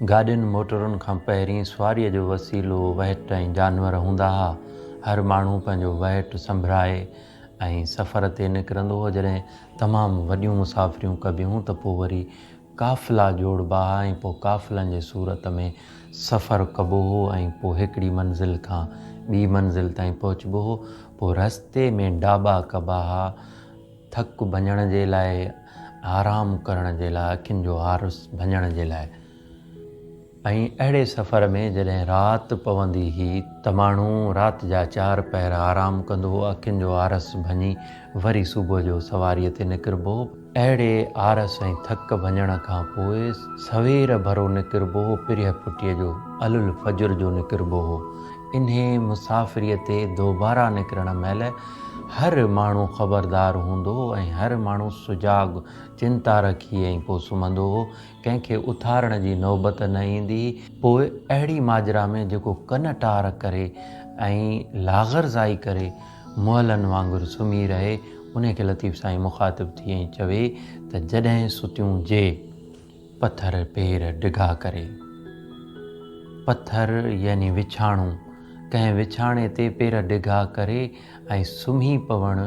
گاڏين موٽرن کان پهرين سواريء جو وسيلو وهٽ ۽ جانور هوندا ها. هر ماڻهو پنهنجو وهٽ سنڀرائي ۽ سفر تي نڪرندو هو. جڏهن تمام وڏيون مسافريون ڪبيون هيون ته پوء وري قافلا جوڙبا ها ۽ پوء قافلن جي صورت ۾ سفر ڪبو هو ۽ پوء هڪڙي منزل کان ٻي منزل تائين پهچبو هو. پوء رستي ۾ ڊاٻا ڪبا ها. ٿڪ ڀڃڻ جي لاء، آرام ڪرڻ جي لاء، اکين جو آرس ڀڃڻ جي لاء ۽ اهڙي سفر ۾ جڏهن رات پوندي هئي ته ماڻهو رات جا چار پهر آرام ڪندو هو، اکين جو آرس ڀڃي وري صبح جو سواريء تي نڪربو هو. اهڙي آرس ۽ ٿڪ ڀڃڻ کان پوء سوير ڀرو نڪربو هو، پرهه ڦٽيء جو، علي الفجر جو نڪربو هو. انهيء مسافريء تي دوباره نڪرڻ مهل هر ماڻهو خبردار هوندو هو ۽ هر ماڻهو سجاڳ، چنتا رکي ۽ پوء سمهندو هو. ڪنهن کي اٿارڻ جي نوبت نه ايندي هئي. پوء اهڙي ماجرا ۾ جيڪو ڪن ٽار ڪري ۽ لاغرضائي ڪري مئلن وانگر سمهي رهي، انهيء کي لطيف سائين مخاطب ٿي ۽ چوي ته جڏهن ستيون جي. پٿر پير ڊگها ڪري. پٿر يعني وڇاڻو، ڪنهن وڇاڻي تي پير ڊگها ڪري ۽ سمهي پوڻ،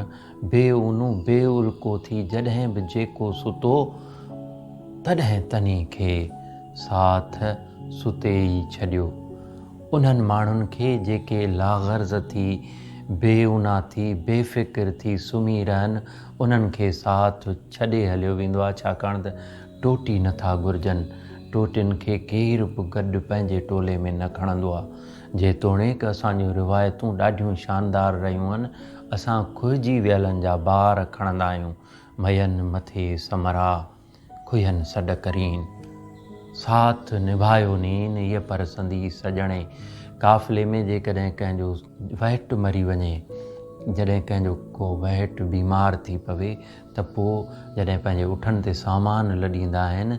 بي اونو بي الڪو ٿي جڏهن به جيڪو ستو، تڏهن تنهي کي ساٿ ستي ئي ڇڏيو. انهن ماڻهن کي جيڪي لاغرض ٿي، بي انا ٿي، بي فڪر ٿي سمهي رهن، انهن کي ساٿ ڇڏي هليو ويندو آهي، ڇاڪاڻ ته ٽوٽي نه ٿا گهرجن. ٽوٽين کي ڪير به گڏ پنهنجي ٽولي ۾ نه کڻندو آ. جيتوڻيڪ اسان جون روايتون ڏاڍيون شاندار رهيون آهن، اسان کوهجي ويلن جا بار کڻندا آهيون، مئن مٿي سمرا، کوهين سڏ ڪرين. ساٿ نڀايو نين، ايء پر سندي سڄڻي. قافلي ۾ جيڪڏهن ڪنهن جو وهٽ مري وڃي، جڏهن ڪنهن جو ڪو وهٽ بيمار ٿي پوي ته پوء جڏهن پنهنجي اٺن تي سامان لڏيندا آهن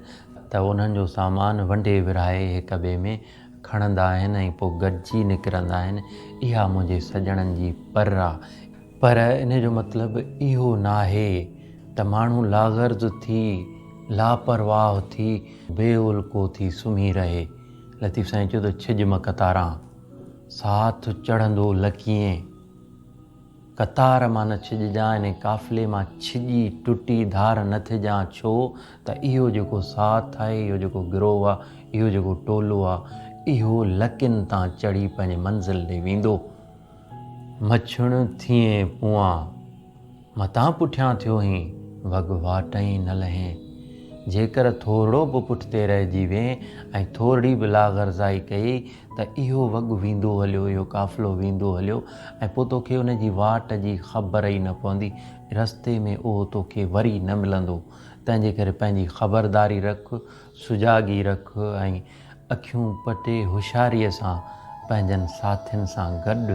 ته انهن جو سامان ونڊي ورهائي هڪ ٻئي ۾ کڻندا آهن ۽ پوء گڏجي نڪرندا آهن. اها منهنجي سڄڻن جي پر آ. پر ان جو مطلب اهو ناهي ته ماڻهو لاغرض ٿي، لاپرواهه ٿي، بي الڪو ٿي سمهي رهي. لطيف سائين چيو ته ڇڄ م قطاران، ساٿ چڙهندو لڪيين. قطار مان نه ڇڄجان يعني قافلي مان ڇڄي ٽٽي ڌار نه ٿجان ڇو ته اهو جيڪو ساٿ آهي اهو جيڪو گروهه آهي اهو جيڪو ٽولو آهي اهو لڪين تان چڙهي پنهنجي منزل ڏي ويندو. مڇڻ ٿئين پوئان متان پٺيان ٿيو هين وڳ واٽئين نه لهين. جيڪر ٿورڙو به پٺتي رهجي وئين ۽ ٿورڙي به لاغرضائي ڪيئي ته اهو وڳ ويندو هليو، اهو قافلو ويندو هليو ۽ پوء توکي ان جي واٽ جي خبر ئي نه پوندي، رستي ۾ اهو توکي وري نه ملندو. تنهن جي ڪري پنهنجي خبرداري رک، سجاڳي رک ۽ اکيون پٽي هوشياريء سان پنهنجن ساٿين سان گڏ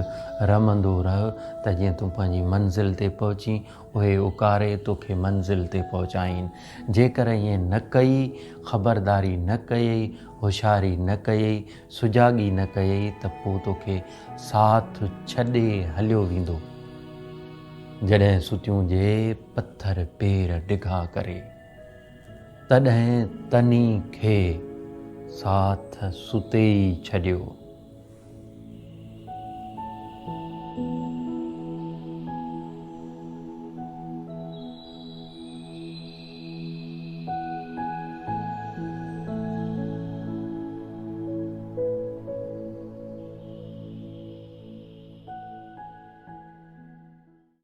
رمندو رهه ته جيئن تون پنهنجي منزل تي پهچين، اهي اڪاري توکي منزل تي پهچائين. جيڪر ائين نه ڪيئي، خبرداري نه ڪيئي، هوشياري نه ڪيئي، سجاڳي نه ڪيئي ته پوء توکي ساٿ ڇڏي هليو ويندو. جڏهن ستيون جي پٿر پير ڊگها ڪري، تڏهن تني کي ساٿ ستي ئي ڇڏيو.